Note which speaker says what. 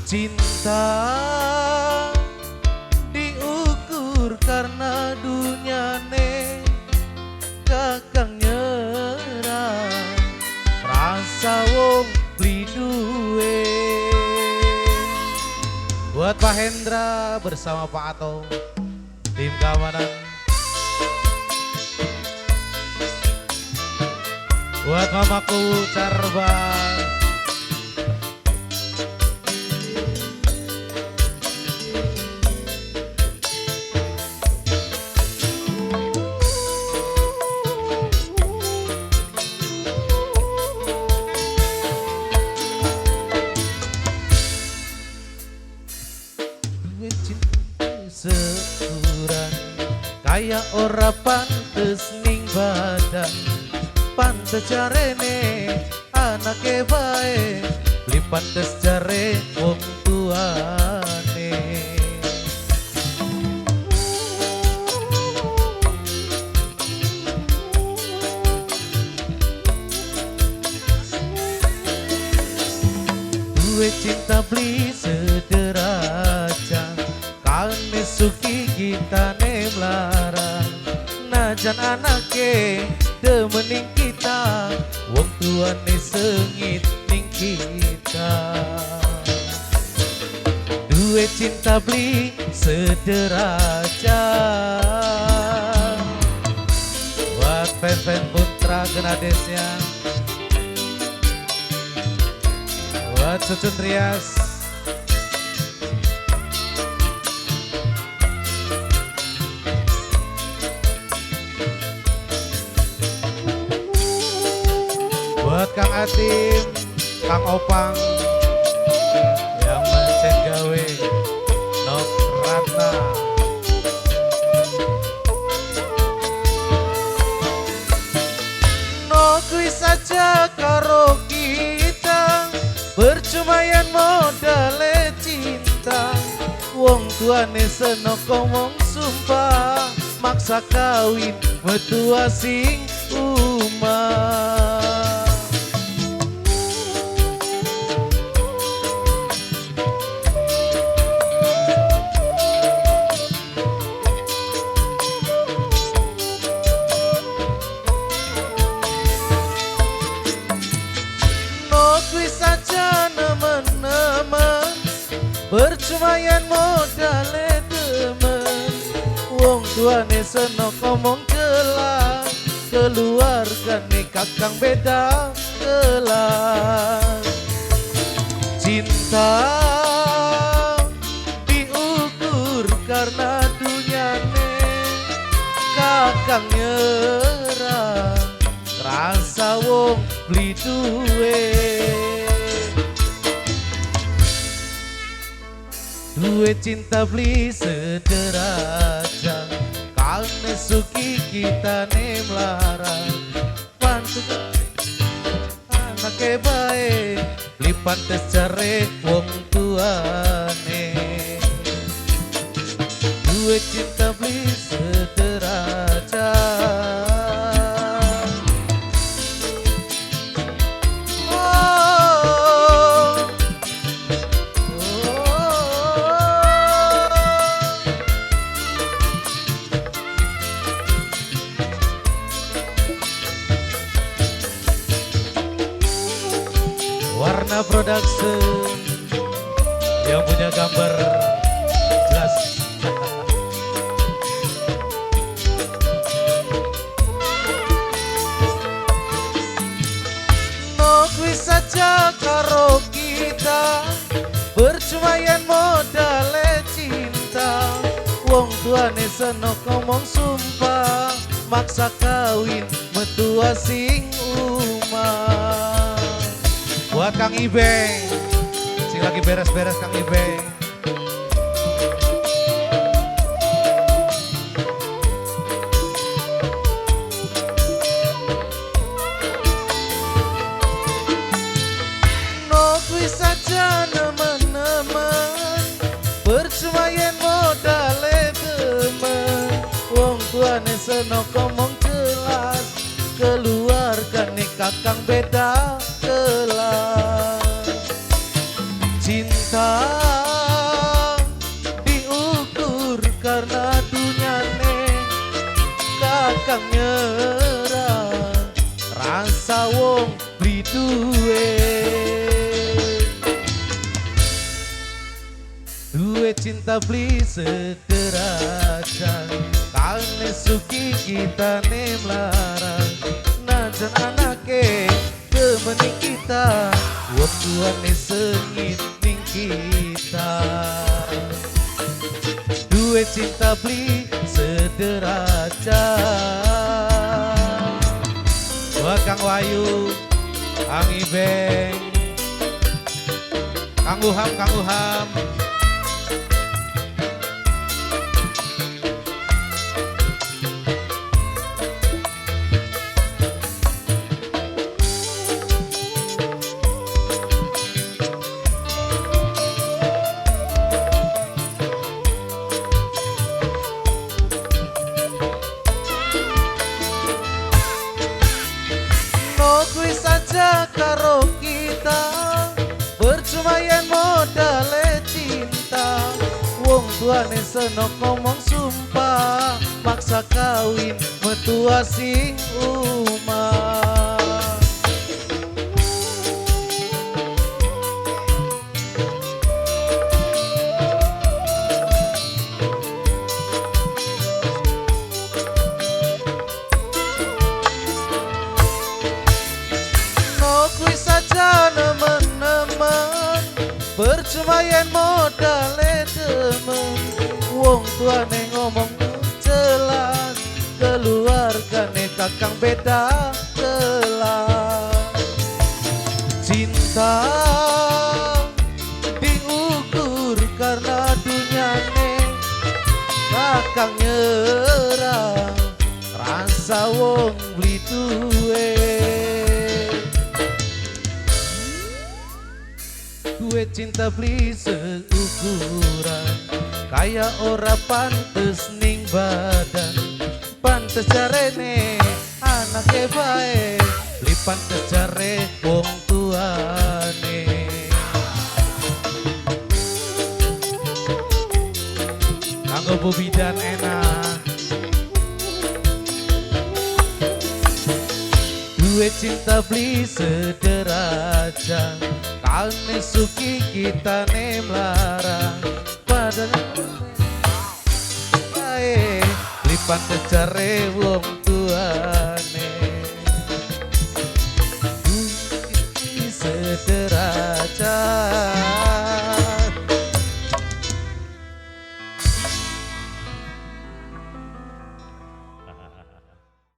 Speaker 1: Cinta diukur karena dunyane kakang nyerah rasa wong beli duwe. Buat Pak Hendra bersama Pak Ato, tim keamanan. Buat mamaku Carba. Sekuran kaya ora pantes ning badan, pantes jarene anake bae, beli pantes jare wong tuane. Duwe cinta beli sederajat, kane suki kitane mlarang, najan anake demening kita, wong tuane sengit ning kita. Duwe cinta beli sederajat. Buat fan-fan Putra Genadesnya, buat Cucun Trias. Buat Kang Atim, Kang Opang yang mencen gawe Nok Ratna. Nok wis aja karo kita, percuma yen modale cinta. Wong tuane senok ngomong sumpah, maksa kawin metua sing umah. Percuma yen modale demen, wong tuane senok ngomong jelas, keluargane kakang beda kelas. Cinta diukur karena dunyane kakang nyerah rasa wong beli duwe. Duwe cinta beli sederajat, kane suki kitane mlarang, pantes anake bae, beli pantes jare wong tuane. Duwe cinta beli sederajat. Warna Production yang punya gambar jelas. Nok wis aja karo kita, percuma yen modale cinta. Wong tuane senok ngomong sumpah, maksa kawin metua sing umah. Buat Kang Ibeng, sing lagi beres-beres Kang Ibeng. Nok wis aja nemen-nemen, percuma yen modale demen, wong tuane senok ngomong jelas, keluargane kakang beda kelas. Cinta cinta beli sederajat, kane suki kita melarat. Najan anake temeni kita, wong tuane sengit ning kita. Duwe cinta beli sederajat. Wah Kang Wayu, Kang Ibeng, Kang Uham, Kang Uham. Kuwi saja karo kita, percuma yen modale cinta. Wong tuane senok ngomong sumpah, maksa kawin metua sing umah. Nemen-nemen, percuma yen modale temen. Wong tuane ngomong jelas, keluargane kakang beda kelas. Cinta diukur karena dunyane, kakang nyerah rasa wong beli duwe. Duwe cinta beli seukuran, kaya ora pantes ning badan. Pantes jarene anake bae, beli pantes jare wong tuane. Kanggo Bu Bidan enak. Duwe cinta beli sederajat, kane suki kita melarat. Padahal bae beli pantes jare wong tua.